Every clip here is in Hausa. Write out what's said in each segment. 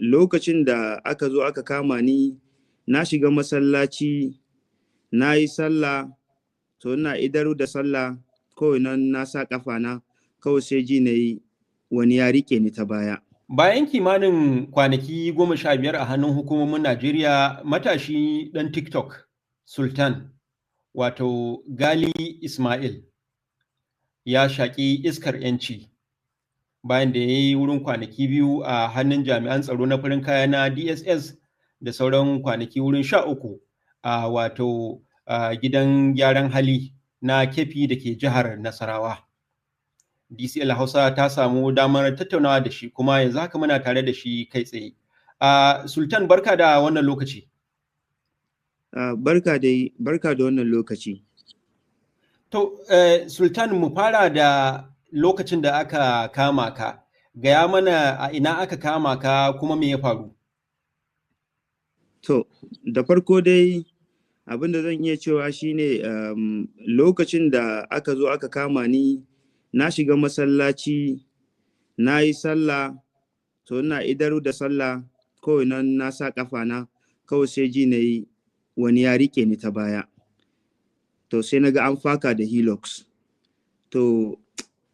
Lokacin da aka zo aka kama ni, na shiga masallaci, na yi sallah. To, ina idar da sallah, kawai nan na sa na, kawai sai ji na yi wani ya rike ni ta baya. Bayan kimanin kwanaki 15 a hannun hukumomin Najeriya, matashi ɗan TikTok Sultan, wato Gali Ismail, ya shaƙi iskar 'yanci bayan da ya yi wurin kwanaki 2 a hannun jami'an tsaro na farin kaya na DSS da sauran kwanaki wurin 13 a wato gidan gyaran hali na Keffi da ke jihar Nasarawa. DCL Hausa ta samu damar tattaunawa da shi, kuma yanzu haka muna tare da shi kai tsaye. Sultan, barka da wannan lokaci. Barka dai, barka da wannan lokaci. To, Sultan, mu fara da lokacin da aka kama ka. Gaya mana a ina aka kama ka, kuma me ya faru? To, da farko dai abin da zan iya cewa shine lokacin da aka zo aka kama ni, na shiga masallaci, na yi sallah. To, ina idar da sallah, kawai nan na sa na, kawai sai ji na yi wani ya rike ni ta baya. To, sai na ga an faka da Hilux. To,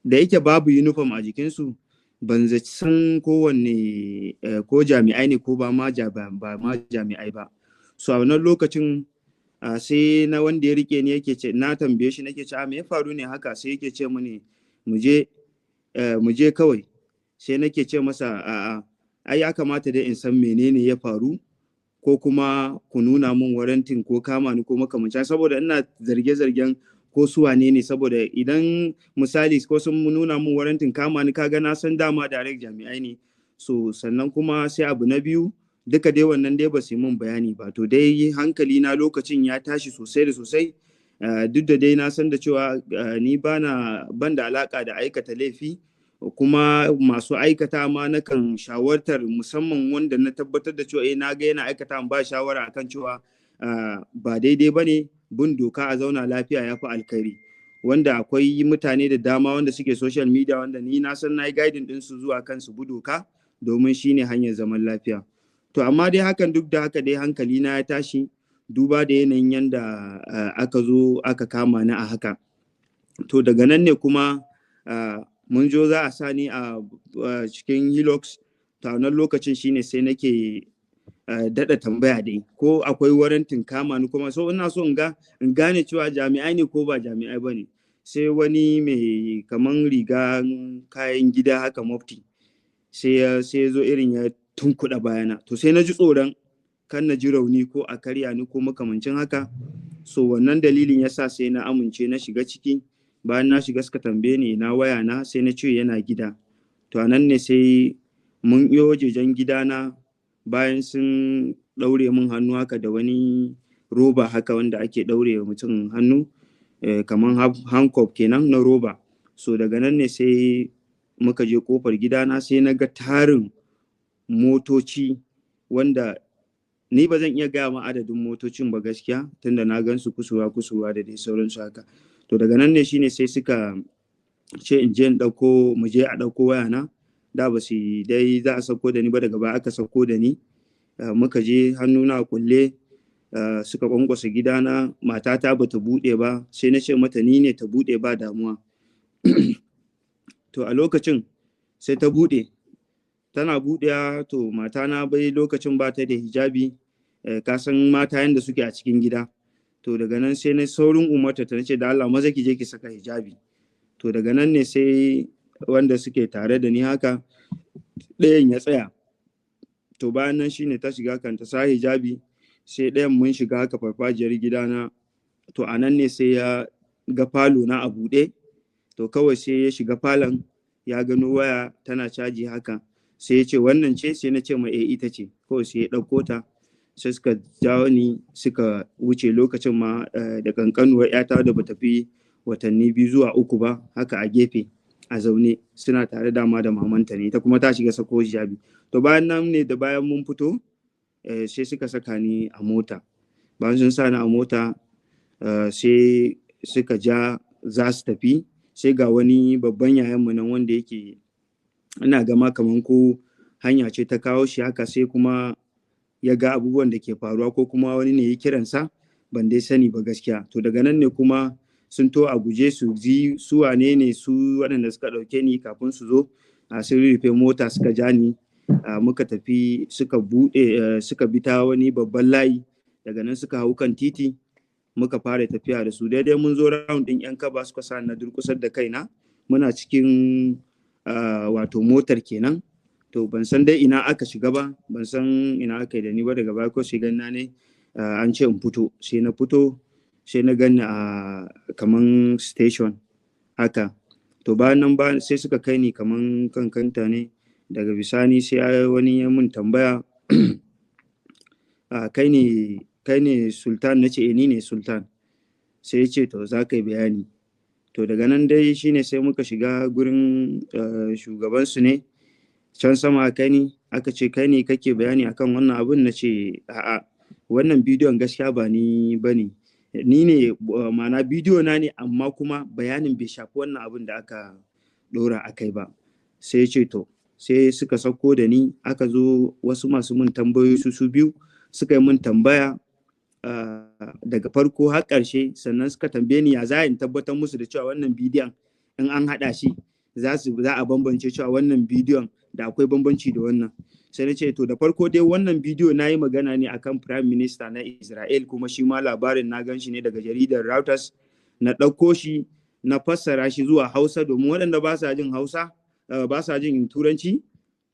da yake babu uniform a jikinsu, ban zaci san kowanne ko jami'ai ne ko ba ma jami'ai ba. So a wannan lokacin sai na wanda ya rike ni yake ce, na tambaye shi, nake ce, "A me ya faru ne haka?" Sai yake ce mini mu je kawai. Sai nake ce masa, "A'a, ai ya kamata dai in san menene ya faru, ko kuma ku nuna min warrant ko kama ni ko makamancin, saboda ina zarge-zargen ko su wane ne, saboda idan misali ko sun nuna min warrant kama ni, kaga na san dama direct jami'ai ne." So sannan kuma sai abu na biyu, duka dai wannan dai ba su yi min bayani ba. To dai hankali na lokacin ya tashi sosai da sosai, duk da dai na san da cewa ni bana ban da alaka da aikata laifi, kuma masu aikata ma nakan shawartar, musamman wanda na tabbatar da cewa na ga yana aikata, ba shawara akan cewa ba daidai ba ne, bin doka a zauna lafiya ya fi alkhairi. Wanda akwai mutane da dama wanda suke social media wanda ni na san na yi guiding ɗinsu zuwa kan su bi doka, domin shine hanyar zaman lafiya. To, amma dai hakan, duk da haka dai hankali na ya tashi, duba da yanayin yanda aka zo aka kama ni a haka. To, daga nan ne kuma mun zo za a sa ni a cikin Hilux. To, a wannan lokacin shine sai nake daɗa tambaya dai ko akwai warrant kama ni, kuma so ina so in ga in gane cewa jami'ai ne ko ba jami'ai ba ne. Sai wani mai kaman riga kayan gida haka, mufti, sai ya zo irin ya tunkuɗa bayana. To, sai na ji tsoron kan na ji rauni ko a karya ni ko makamancin haka. So wannan dalilin yasa sai na amince na shiga ciki. Bayan na shiga, suka tambaye ni ina waya na, sai na ce yana gida. To, a nan ne sai mun iyo wajejen gidana, bayan sun ɗaure min hannu haka da wani roba haka wanda ake ɗaure wa mutum hannu, kamar handcuff kenan na roba. So daga nan ne sai muka je kofar gidana, sai na ga tarin motoci wanda ni ba zan iya gaya ma adadin motocin ba gaskiya, tunda na gan su kusurwa kusurwa da dai sauransu haka. To, daga nan ne shine sai suka ce in je in ɗauko, mu je a ɗauko wayana. Da ba su dai za a sauko da ni ba, daga baya aka sauko da ni. Muka je hannuna kulle, suka kwankwasa gidana. Matata bata buɗe ba, sai na ce mata ni ne, ta buɗe, ba damuwa. To, a lokacin sai ta buɗe. Tana buɗewa, to matana bai lokacin ba ta da hijabi, ka san mata yanda suke a cikin gida. To, daga nan sai na saurin umarta ta, nace, "Da Allah maza ki je ki saka hijabi." To, daga nan ne sai wanda suke tare da ni haka, ɗayan ya tsaya. To, bayan nan shine ta shiga, kan ta sa hijabi, sai ɗayan mun shiga haka farfajiyar gidana. To, a nan ne sai ya ga falo na a buɗe. To, kawai sai ya shiga falon, ya gano waya tana caji haka, sai ya ce, "Wannan ce?" Sai na ce ma, "Eh, ita ce." Kawai sai ya ɗauko ta, sai suka jawo ni suka wuce. Lokacin ma da kankanuwar yata da bata fi watanni 2 zuwa 3 ba haka a gefe a zaune, suna tare dama da mamanta ne, ita kuma ta shiga sako hijabi. To, bayan nan ne da bayan mun fito, sai suka saka ni a mota. Bayan sun sa ni a mota, sai suka ja za su tafi, sai ga wani babban yayanmu nan wanda yake ina gama kaman ko hanya ce ta kawo shi haka, sai kuma ya ga abubuwan da ke faruwa, ko kuma wani ne ya kiransa, ban dai sani ba gaskiya. To daga nan ne kuma sun to a guje su ji su wane ne su waɗanda suka ɗauke ni. Kafin su zo a sun rufe mota suka ja ni, muka tafi, suka buɗe, suka bi ta wani babban layi, daga nan suka hau kan titi, muka fara tafiya da su. Daidai mun zo round ɗin yan kaba, suka sa na durƙusar da kaina. Muna cikin wato motar kenan. To ban san dai ina aka shiga ba, ban san ina aka yi da ni ba. Daga baya ko sai ganna ne an ce in fito, sai na fito, sai na gani a kaman station haka. To bayan nan ba sai suka kai ni kaman kan kanta ne. Daga bisani sai wani ya mun tambaya, "Kai ne Sultan?" Na ce, "Ni ne Sultan." Sai ya ce, "To za ka yi bayani." To daga nan dai shine sai muka shiga gurin shugabansu ne can sama. Kai ni aka ce, "Kai ne kake bayani akan wannan abun?" Na ce, "A'a, wannan bidiyon gaskiya ba ni ba ne, ni ne, ma'ana bidiyo na ne, amma kuma bayanin bai shafi wannan abun da aka dora a kai ba." Sai ce to, sai suka sauko da ni, aka zo wasu masu mun tambayoyi, su su biyu suka yi mun tambaya daga farko har ƙarshe. Sannan suka tambaye ni ya za in tabbatar musu da cewa wannan bidiyon in an haɗa shi za a bambance cewa wannan bidiyon da akwai bambanci da wannan. Sai na ce, to da farko dai wannan bidiyo na yi magana ne akan Prime Minister na Israel, kuma shi ma labarin na gan shi ne daga jaridar Reuters, na ɗauko shi na fassara shi zuwa Hausa domin waɗanda ba sa jin Hausa, ba sa jin Turanci,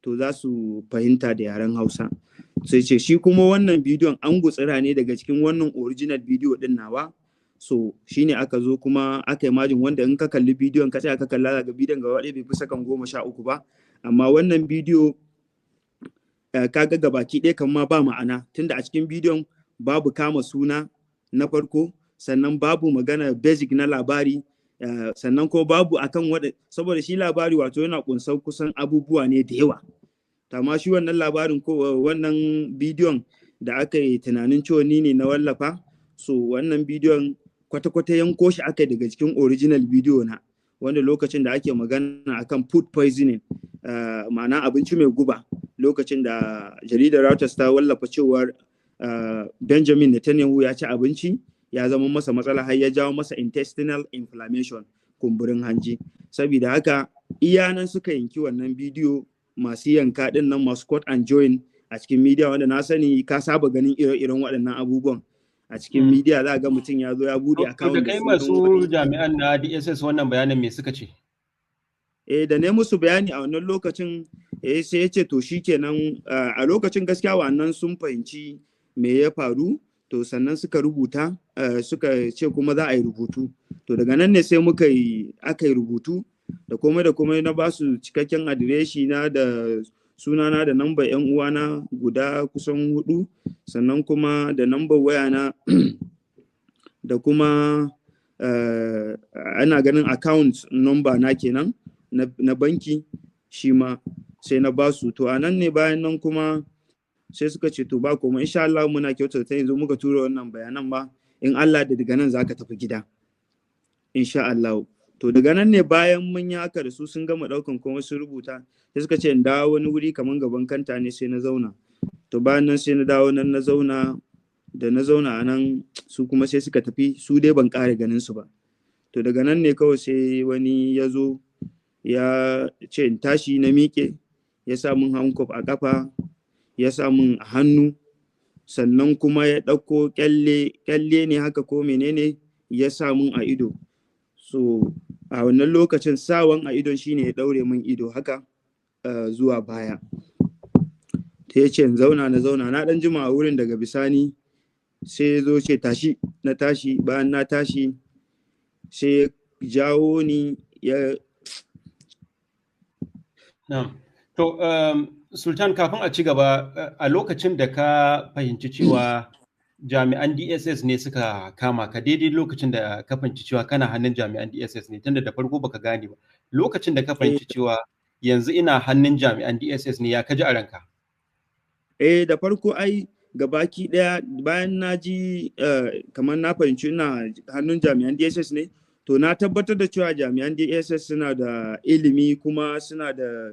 to za su fahimta da yaren Hausa. Sai ce shi kuma wannan bidiyon an gutsira ne daga cikin wannan original bidiyo din nawa. So shine aka zo kuma aka yi merging, wanda in ka kalli bidiyon, ka tsaya ka kalla, ga bidiyon gaba ɗaya bai fi sakan 13 ba. Amma wannan bidiyo kaga gabaki ɗaya kan ma ba ma'ana, tunda a cikin bidiyon babu kama suna na farko, sannan babu magana basic na labari, sannan ko babu akan wada, saboda shi labari wato yana kunsar kusan abubuwa ne da yawa. Amma shi wannan labarin ko wannan bidiyon da aka yi tunanin cewa ni ne na wallafa, so wannan bidiyon kwata-kwata yanko shi aka yi daga cikin original bidiyo na, wanda lokacin da ake magana akan food poisoning, ma'ana abinci mai guba, lokacin da jaridar Reuters ta wallafa cewar Benjamin Netanyahu ya ci abinci ya zama masa matsala, har ya jawo masa intestinal inflammation, kumburin hanji. Saboda haka iya nan suka yanki wannan bidiyo, masu yanka din nan, masu cut and join a cikin media, wanda na sani ka saba ganin ire-iren waɗannan abubuwan a cikin media, za ga mutum ya zo ya bude account. Da kai masu jami'an na DSS wannan bayanin, me suka ce? Eh, da ne musu bayani a wannan lokacin, eh, sai ya ce to shikenan. A lokacin gaskiya wannan sun fahimci me ya faru. To sannan suka rubuta, suka ce kuma za a yi rubutu. To daga nan ne sai muka yi aka yi rubutu da komai da komai, na ba su cikakken adireshi na da sunana da nambar yan uwana guda kusan hudu, sannan kuma da nambar wayana, da kuma ana ganin account number na kenan na banki, shi ma sai na basu. To a nan ne bayan nan kuma sai suka ce, "To ba komai, insha Allah muna kyautata ta yanzu muka tura wannan bayanan ba, in Allah da daga nan zaka tafi gida insha Allah." To daga nan ne bayan mun yi haka da su, sun gama daukan kuma sun rubuta, sai suka ce in dawo wani wuri kaman gaban kanta ne, sai na zauna. To bayan nan sai na dawo nan na zauna. Da na zauna a nan, su kuma sai suka tafi, su dai ban ƙara ganin su ba. To daga nan ne kawai sai wani ya zo ya ce in tashi, na miƙe, ya sa mun handcuff a ƙafa, ya sa mun a hannu, sannan kuma ya ɗauko kyalle, kyalle ne haka ko menene, ya sa mun a ido. So a wannan lokacin sawan a idon shine ya ɗaure mun ido haka zuwa baya. Ta ya ce in zauna, na zauna, na ɗan jima a wurin. Daga bisani sai ya zo ce, "Tashi." Na tashi. Bayan na tashi sai ya jawo ni ya Na'am. To, Sultan, kafin a ci gaba, a lokacin da ka fahimci cewa jami'an DSS ne suka kama ka, daidai lokacin da ka fahimci cewa kana hannun jami'an DSS ne, tunda da farko baka gane ba. Lokacin da ka fahimci cewa yanzu ina hannun jami'an DSS ne, ya kaji a ranka? Eh, da farko ai gabaki daya bayan na ji kamar na fahimci ina hannun jami'an DSS ne, to na tabbatar da cewa jami'an DSS suna da ilimi kuma suna da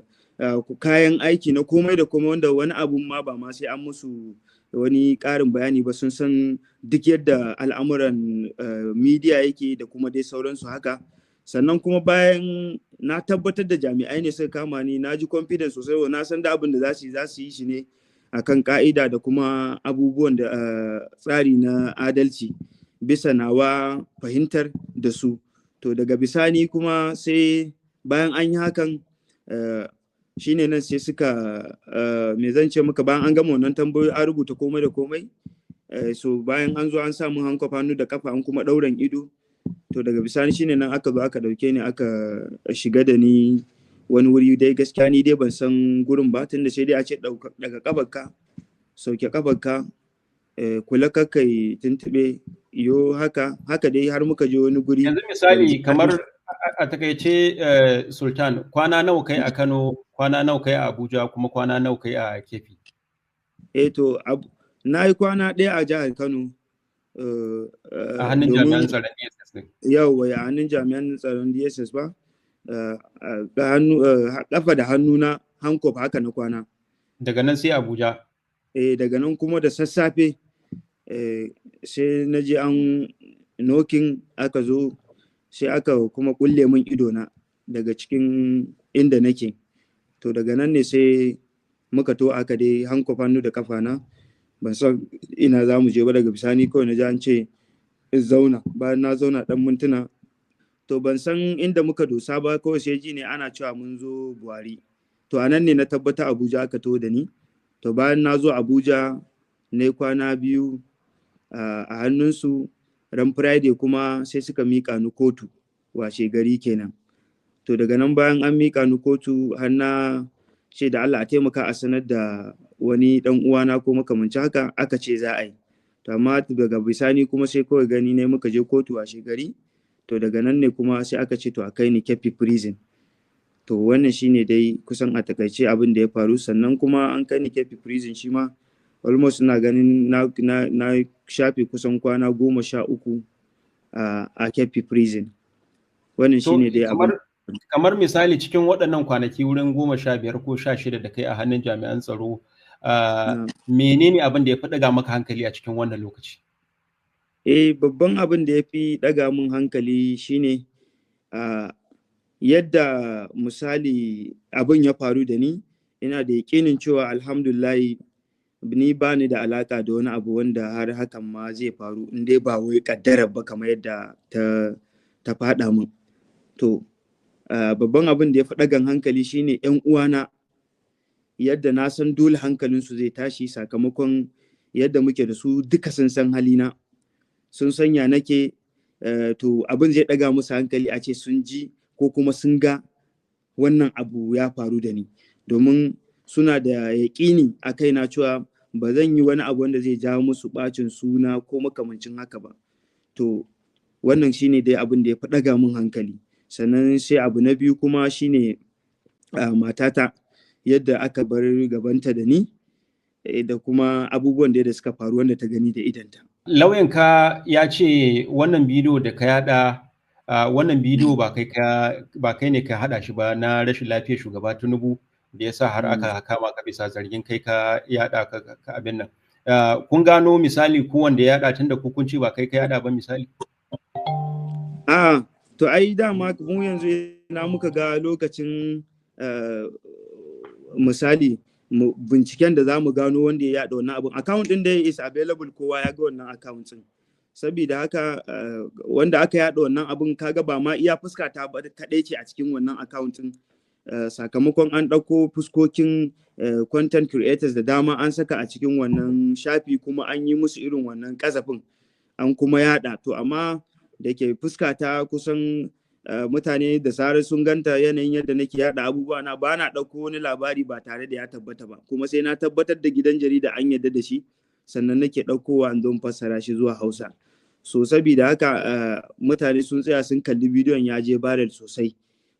kayan aiki na komai da komai, wanda wani abun ma ba ma sai an musu wani ƙarin bayani ba, sun san duk yadda al'amuran media yake da kuma dai sauransu haka. Sannan kuma bayan na tabbatar da jami'ai ne suka kama ni, na ji confidence sosai, na san da abin da za su yi shi ne akan ka'ida da kuma abubuwan da tsari na adalci bisa nawa fahimtar da su. To daga bisani kuma, sai bayan an yi hakan, shine nan sai suka, me zan ce muka, bayan an gama wannan tambayoyi, an rubuta komai da komai, so bayan an zo an samu handcuff hannu da kafa, an kuma ɗauran ido. To daga bisani shine nan aka zo aka ɗauke ni, aka shiga da ni wani wuri. Dai gaskiya ni dai ban san gurin ba, tunda sai dai a ce daga kafarka, sauke kafarka, kula kakai tuntube, yo haka haka dai har muka je wani guri. Yanzu misali, kamar a takaice, Sultan, kwana nawa kai a Kano, kwana nawa kai a Abuja, kuma kwana nawa kai a Keffi? Eh, to na yi kwana 1 a jihar Kano. A hannun jami'an tsaron DSS ne? Yauwa, a hannun jami'an tsaron DSS ba. Kafa da hannu na handcuff, haka na kwana. Daga nan sai Abuja? Eh, daga nan kuma da sassafe sai na je an knocking, aka zo sai aka kuma kulle min ido na daga cikin inda nake. To daga nan ne sai muka to aka dai handcuff hannu da kafa na, ban san ina za mu je ba. Daga bisani kawai na ji an ce zauna. Bayan na zauna dan mintuna, to ban san inda muka dosa ba, kawai sai ji ne ana cewa mun zo Buhari. To a nan ne na tabbata Abuja aka to da ni. To bayan na zo Abuja na kwana 2 a hannunsu, ran Friday kuma sai suka miƙa ni kotu washe gari kenan. To daga nan bayan an miƙa ni kotu, har na ce da Allah a taimaka a sanar da wani dan uwana ko makamanci haka, aka ce za a yi. To amma daga bisani kuma sai kawai gani ne muka je kotu washe gari. To daga nan ne kuma sai aka ce to a kai ni Keffi Prison. To wannan shine dai kusan a takaice abin da ya faru. Sannan kuma an kai ni Keffi Prison shi ma, almost ina ganin na shafe kusan kwana 13 a Keffi Prison. Wannan shine dai abin. Kamar misali, cikin waɗannan kwanaki wurin 15 ko 16 da kai a hannun jami'an tsaro, menene abin da ya fi ɗaga maka hankali a cikin wannan lokaci? Eh, babban abin da ya fi ɗaga mun hankali shine yadda misali abin ya faru da ni. Ina da yaƙinin cewa alhamdulillahi ni ba ni da alaƙa da wani abu wanda har hakan ma zai faru, in dai ba wai ƙaddarar ba kamar yadda ta faɗa min. To babban abin da ya fi ɗagan hankali shine 'yan uwana, yadda na san dole hankalinsu zai tashi sakamakon yadda muke da su, duka sun san halina, sun sanya nake. To abin zai ɗaga musu hankali a ce sun ji ko kuma sun ga wannan abu ya faru da ni, domin suna da yaƙini a kaina cewa ba zan yi wani abu wanda zai jawo musu ɓacin suna ko makamancin haka ba. To wannan shine dai abin da ya fi ɗaga min hankali. Sannan sai abu na biyu kuma shine matata, yadda aka bar gabanta da ni, da kuma abubuwan da suka faru wanda ta gani da idanta. Lauyanka ya ce wannan bidiyo da ka yada, wannan bidiyo ba kai ne ka hada shi ba, na rashin lafiyar shugaba Tinubu da ya sa har aka kama ka bisa zargin kai ka yada ka abin nan. Kun gano misali ko wanda ya yada, tunda ku kun ce ba kai ka yada ba, misali? A to ai dama mu yanzu ina muka ga lokacin, misali, binciken da za mu gano wanda ya yada wannan abun. Account din da is available, kowa ya ga wannan account din. Saboda haka wanda aka yada wannan abun, kaga ba ma iya fuska ta ba kadai ce a cikin wannan account din. Sakamakon an ɗauko fuskokin content creators da dama an saka a cikin wannan shafi, kuma an yi musu irin wannan kasafin, an kuma yada. To amma da ke fuska ta kusan mutane da zarar sun ganta, yanayin yadda nake yada abubuwa na, ba na ɗauko wani labari ba tare da ya tabbata ba, kuma sai na tabbatar da gidan jarida an yadda da shi sannan nake ɗaukowa in don fassara shi zuwa Hausa. So sabida haka mutane sun tsaya sun kalli bidiyon, ya je viral sosai.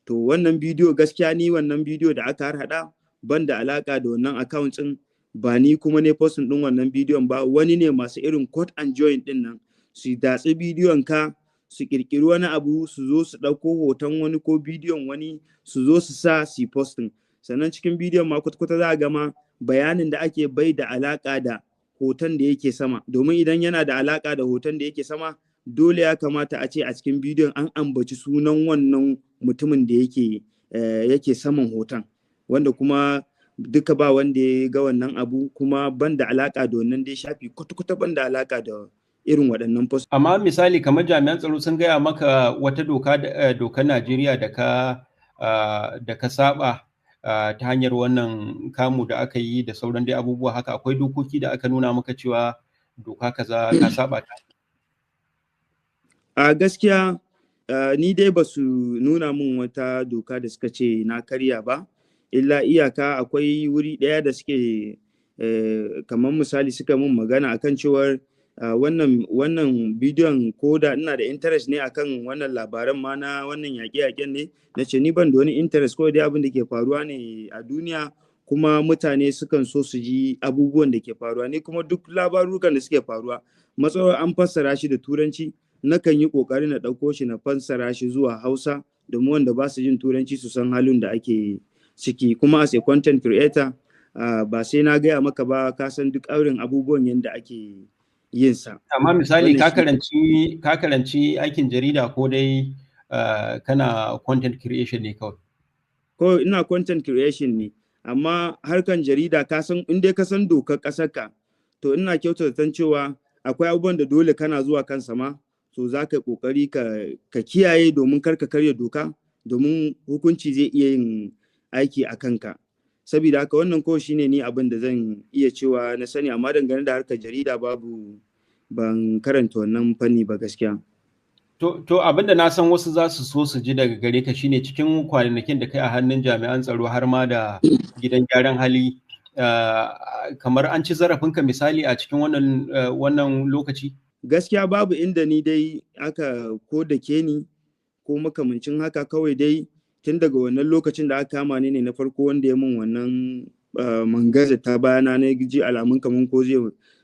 To wannan bidiyo, gaskiya ni wannan bidiyo da aka harhaɗa, ban da alaka da wannan account ɗin ba, ni kuma ne posting ɗin wannan bidiyon ba. Wani ne masu irin cut and join ɗin nan, su datsi bidiyon ka, su kirkiri wani abu, su zo su ɗauko hoton wani ko bidiyon wani, su zo su sa su posting. Sannan cikin bidiyon ma kwata-kwata za a gama bayanin da ake bai da alaka da hoton da yake sama, domin idan yana da alaka da hoton da yake sama, dole ya kamata a ce a cikin bidiyon an ambaci sunan wannan mutumin da yake saman hoton, wanda kuma duka ba wanda ya ga wannan abu, kuma ban da alaka da wannan dai shafi kwata-kwata, ban da alaka da irin waɗannan post. Amma misali, kamar jami'an tsaro sun gaya maka wata doka, dokar Najeriya da ka saba ta hanyar wannan kamu da aka yi da sauran dai abubuwa haka? Akwai dokoki da aka nuna maka cewa doka kaza ka saba ta? A gaskiya ni dai ba su nuna min wata doka da suka ce na karya ba, illa iyaka akwai wuri ɗaya da suke kamar misali suka min magana akan cewar wannan bidiyon, ko da ina da interest ne akan wannan labaran ma na wannan yaƙe-yaƙen ne. Na ce ni ban da wani interest, ko dai abin da ke faruwa ne a duniya, kuma mutane sukan so su ji abubuwan da ke faruwa. Ni kuma duk labarukan da suke faruwa, matsawar an fassara shi da Turanci, nakan yi ƙoƙari na ɗauko shi na fassara shi zuwa Hausa, domin wanda ba su jin Turanci su san halin da ake ciki. Kuma as a content creator, ba sai na gaya maka ba, ka san duk auren abubuwan yadda ake yin sa. Amma misali, ka karanci aikin jarida ko dai kana content creation ne kawai? Ko ina content creation ne, amma harkan jarida, ka san in dai ka san dokar ƙasar ka, to ina kyautata cewa akwai abubuwan da dole kana zuwa kansa ma, to za ka yi ƙoƙari ka kiyaye domin kar ka karya doka, domin hukunci zai iya yin aiki a kanka. Saboda haka wannan ko shine ni abin da zan iya cewa na sani, amma dangane da harkar jarida, babu, ban karanta wannan fanni ba gaskiya. To, abin da na san wasu za su so su ji daga gare ka shine, cikin kwanakin da kai a hannun jami'an tsaro har ma da gidan gyaran hali, kamar an ci zarafinka misali a cikin wannan lokaci? Gaskiya babu inda ni dai aka ko da ke ni ko makamancin haka. Kawai dai tun daga wannan lokacin da aka kama ni ne na farko, wanda ya min wannan mangaza ta bayana, na ji alamun kaman ko zai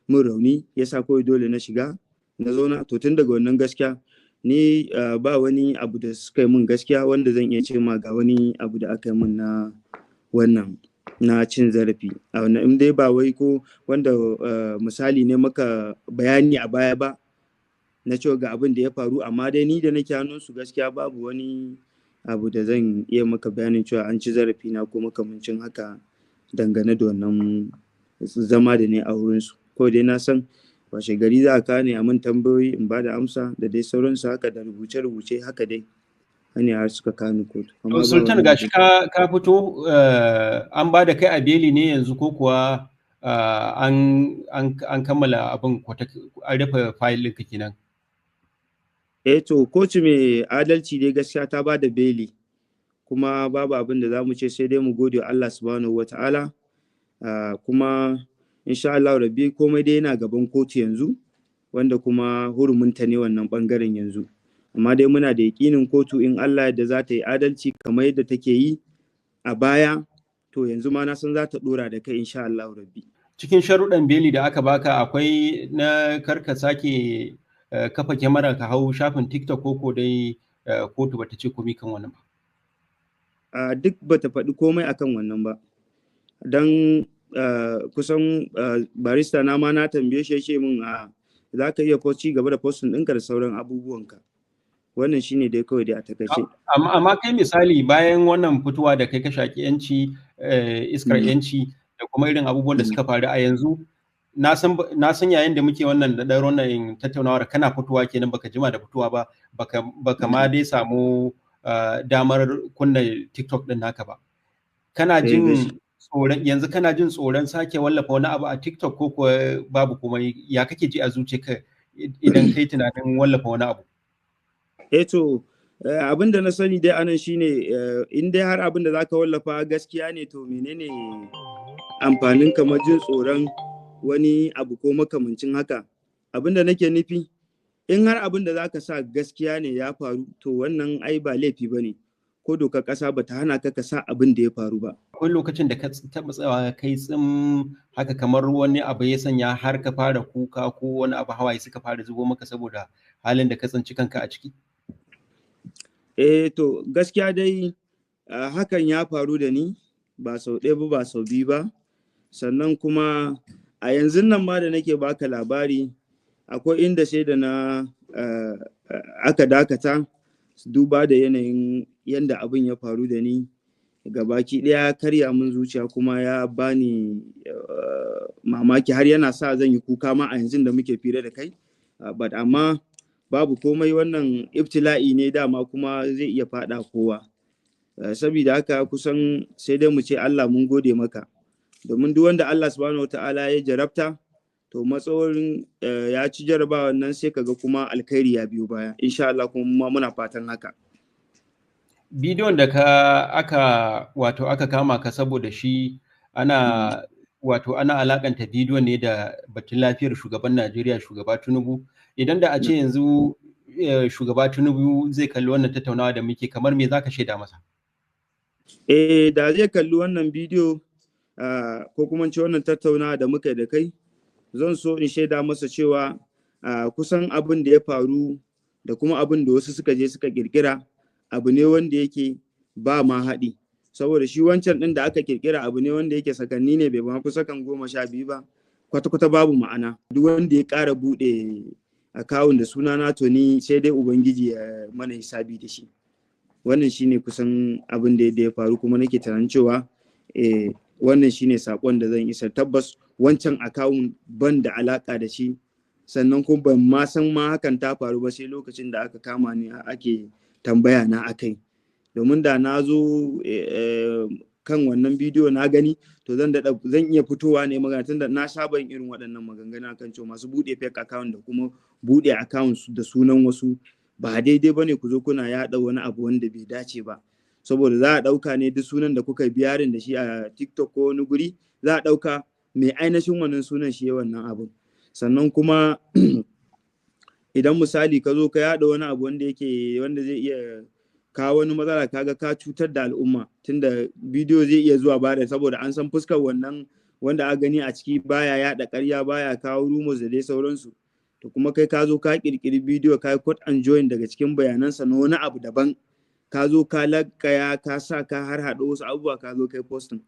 min rauni, yasa kawai dole na shiga na zauna. To, tun daga wannan gaskiya ni ba wani abu da suka yi min gaskiya wanda zan iya ce ma ga wani abu da aka yi min na wannan na cin zarafi a wannan, in dai ba wai ko wanda misali ne maka bayani a baya ba na cewa ga abin da ya faru. Amma dai ni da nake hannunsu, gaskiya babu wani abu da zan iya maka bayanin cewa an ci zarafi na ko makamancin haka dangane da wannan zama da ne a wurinsu. Ko dai na san washe gari za a kane a min tambayoyi, in ba da amsa da dai sauransu haka, da rubuce-rubuce haka dai ne har suka kani kotu. To, Sultan, gashi ka fito, an ba da kai a beli ne yanzu, ko kuwa an kammala abin, an rufe fayil ɗinka kenan? Eh, to, kotu mai adalci dai gaskiya ta ba da beli, kuma babu abin da za mu ce sai dai mu gode wa Allah Subhanahu wa Ta'ala. Kuma insha Allah Rabbi komai dai yana gaban kotu yanzu, wanda kuma hurumunta ne wannan bangaren yanzu. Amma dai muna da yakinin kotu in Allah yadda za ta yi adalci kamar yadda take yi a baya, to yanzu ma na san za ta dora da kai insha Allah Rabbi. Cikin sharuɗan beli da aka baka, akwai na karka sake kafa kyamara ka hau shafin TikTok, ko dai kotu bata ce komai kan wannan ba? Duk bata faɗi komai akan wannan ba, don kusan barista na ma na tambaye shi, ya min a za ka iya ci gaba da posting ɗinka da sauran abubuwanka. Wannan shine dai kawai dai a takaice. Amma kai misali, bayan wannan fitowa da kai ka shaki yanci, iskar yanci, da kuma irin abubuwan da suka faru a yanzu, na san yayin da muke wannan da ɗan wannan tattaunawar kana fitowa kenan, baka jima da fitowa ba, baka ma dai samu damar kunna TikTok din naka ba. Kana jin tsoron yanzu, kana jin tsoron sake wallafa wani abu a TikTok, ko kuwa babu komai? Ya kake ji a zuciyarka idan kai tunanin wallafa wani abu? Eh, to, abin da na sani dai anan shine, in dai har abin da zaka wallafa gaskiya ne, to menene amfanin kamar jin tsoron wani abu ko makamancin haka? Abin da nake nufi, in har abin da zaka sa gaskiya ne ya faru, to wannan ai ba laifi ba ne, ko dokar ƙasa ba ta hana ka ka sa abin da ya faru ba. Akwai lokacin da ka taɓa tsayawa kai tsim haka, kamar wani abu ya sanya har ka fara kuka, ko wani abu hawaye suka fara zubo maka saboda halin da ka tsinci kanka a ciki? Eh, to, gaskiya dai hakan ya faru da ni. ba sau ɗaya ba, ba sau biyu ba. Sannan kuma a yanzu nan ma da nake baka labari, akwai inda sai da na aka dakata duba da yanayin yanda abin ya faru da ni. Gabaki ɗaya ya karya min zuciya kuma ya bani mamaki, har yana sa zan yi kuka ma a yanzu da muke fira da kai. But amma babu komai, wannan ibtila'i ne dama kuma zai iya faɗa kowa. Saboda haka kusan sai dai mu ce Allah mun gode maka, domin duk wanda Allah subhanahu wata'ala ya jarabta, to matsawarin ya ci jarabawan nan, sai kaga kuma alkhairi ya biyo baya insha Allah, kuma muna fatan haka. Bidiyon da ka aka wato aka kama ka saboda shi, ana wato ana alakanta bidiyon ne da batun lafiyar shugaban Najeriya, shugaba Tinubu. Idan da a ce yanzu shugaba Tinubu zai kalli wannan tattaunawa da muke, kamar me zaka shaida masa? Eh, da zai kalli wannan bidiyo ko kuma ce wannan tattaunawa da muka da kai, zan so in shaida masa cewa kusan abin da ya faru da kuma abin da wasu suka je suka kirkira abu ne wanda yake ba ma haɗi, saboda shi wancan ɗin da aka kirkira abu ne wanda yake sakanni ne, bai ma fi sakan 12 ba, kwata-kwata babu ma'ana. Duk wanda ya ƙara buɗe akawun da suna na, to ni sai dai Ubangiji ya mana hisabi da shi. Wannan shine kusan abin da ya faru, kuma nake tunanin cewa wannan shine sakon da zan isa. Tabbas wancan akawun ban da alaka da shi, sannan kuma ban ma san ma hakan ta faru ba sai lokacin da aka kama ni ake tambaya na akai. Domin da na zo kan wannan bidiyo na gani, to zan daɗa zan iya fitowa ne magana, tunda na saba yin irin waɗannan maganganu akan cewa masu buɗe fake account da kuma buɗe account da sunan wasu ba daidai bane, ku zo kuna yaɗa wani abu wanda bai dace ba, saboda za a ɗauka ne duk sunan da kuka biyarin da shi a TikTok ko wani guri, za a ɗauka mai ainihin wannan sunan shi wannan abun. Sannan kuma idan misali ka zo ka yaɗa wani abu wanda yake wanda zai iya kawo wani matsala, kaga ka cutar da al'umma, tunda bidiyo zai iya zuwa bada, saboda an san fuskar wannan wanda a gani a ciki baya yaɗa ƙarya, baya kawo rumors da dai sauransu. To kuma kai ka zo ka ƙirƙiri bidiyo, ka yi cut and join daga cikin bayanansa na wani abu daban, ka zo ka lakaya, ka sa ka har haɗo wasu abubuwa, ka zo kai posting,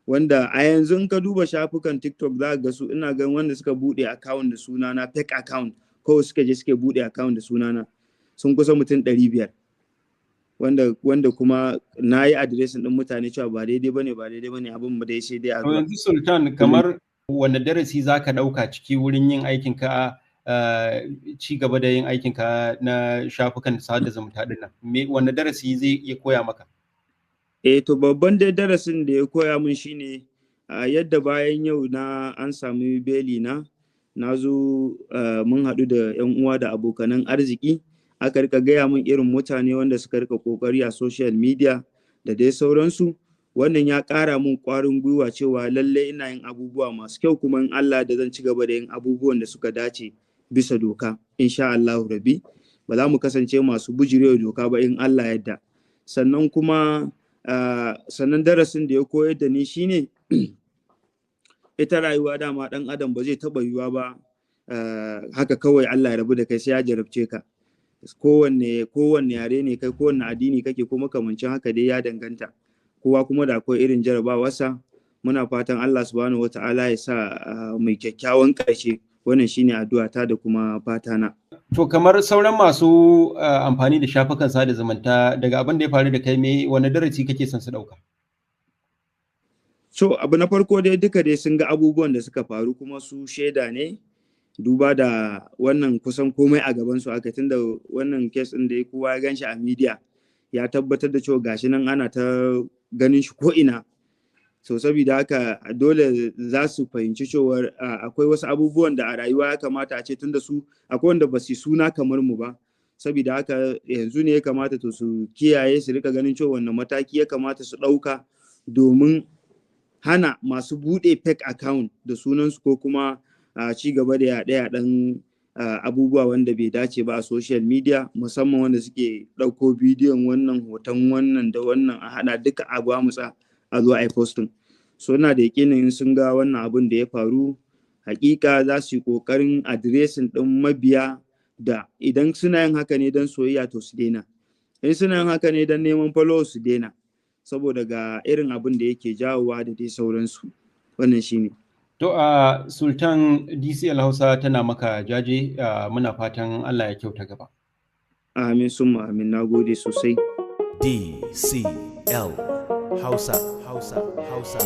wanda a yanzu in ka duba shafukan TikTok za ga su, ina gan wanda suka buɗe account da sunana, fake account kawai suka je suke buɗe account da sunana, sun kusa mutum 500, wanda kuma na yi adireshin ɗin mutane cewa ba daidai bane, ba daidai bane abin ba dai, sai dai a Yanzu Sultan, kamar wanda darasi za ka ɗauka ciki wurin yin aikin ka, ci gaba da yin aikin ka na shafukan sada zumunta din nan, me wanda darasi zai iya koya maka? Eh, to babban dai darasin da ya koya min shine yadda bayan yau na an sami beli na, na zo mun haɗu da 'yan uwa da abokanan arziki, aka rika gaya min irin mutane wanda suka rika kokari a social media da dai sauransu. Wannan ya ƙara min ƙwarin gwiwa cewa lalle ina yin abubuwa masu kyau, kuma in Allah da zan ci gaba da yin abubuwan da suka dace bisa doka insha Allah rabi, ba za mu kasance masu bujirewa doka ba in Allah yadda. Sannan kuma sannan darasin da ya koyar da ni shine ita rayuwa dama ɗan adam ba zai taɓa yiwuwa ba haka kawai Allah ya rabu da kai sai ya jarabce ka. Kowanne yare ne kai, kowanne addini kake ko makamancin haka dai, ya danganta, kowa kuma da akwai irin jarabawarsa. Muna fatan Allah subhanahu wata'ala ya sa mai kyakkyawan ƙarshe. Wannan shine addu'a ta da kuma fata na. To kamar sauran masu amfani da shafukan sada zumunta, daga abin da ya faru da kai, me wani darasi kake son su dauka? So abu na farko dai, duka dai sun ga abubuwan da suka faru kuma su shaida ne, duba da wannan kusan komai a gaban su aka, tunda wannan case din da kowa ya ganshi a media, ya tabbatar da cewa gashi nan ana ta ganin shi ko ina. So saboda haka dole za su fahimci cewar akwai wasu abubuwan da a rayuwa ya kamata a ce, tunda su akwai wanda ba su suna kamar mu ba, saboda haka yanzu ne ya kamata to su kiyaye, su rika ganin cewa wannan mataki ya kamata su ɗauka domin hana masu buɗe fake account da sunansu ko kuma ci gaba da yaɗe-yaɗen abubuwa wanda bai dace ba a social media, musamman wanda suke ɗauko bidiyon wannan, hoton wannan da wannan, a haɗa duka a gwamutsa a zo a yi posting. So ina da yakinin in sun ga wannan abun da ya faru, hakika za su yi ƙoƙarin addressing ɗin mabiya da idan suna yin haka ne don soyayya, to su daina. In suna yin haka ne don neman followers, su daina. Saboda ga irin abin da yake jawowa da dai sauransu. Wannan shine. To a Sultan, DCL Hausa tana maka jaje, muna fatan Allah ya kyauta gaba. Amin summa amin, nagode sosai. DCL Hausa, Hausa, Hausa.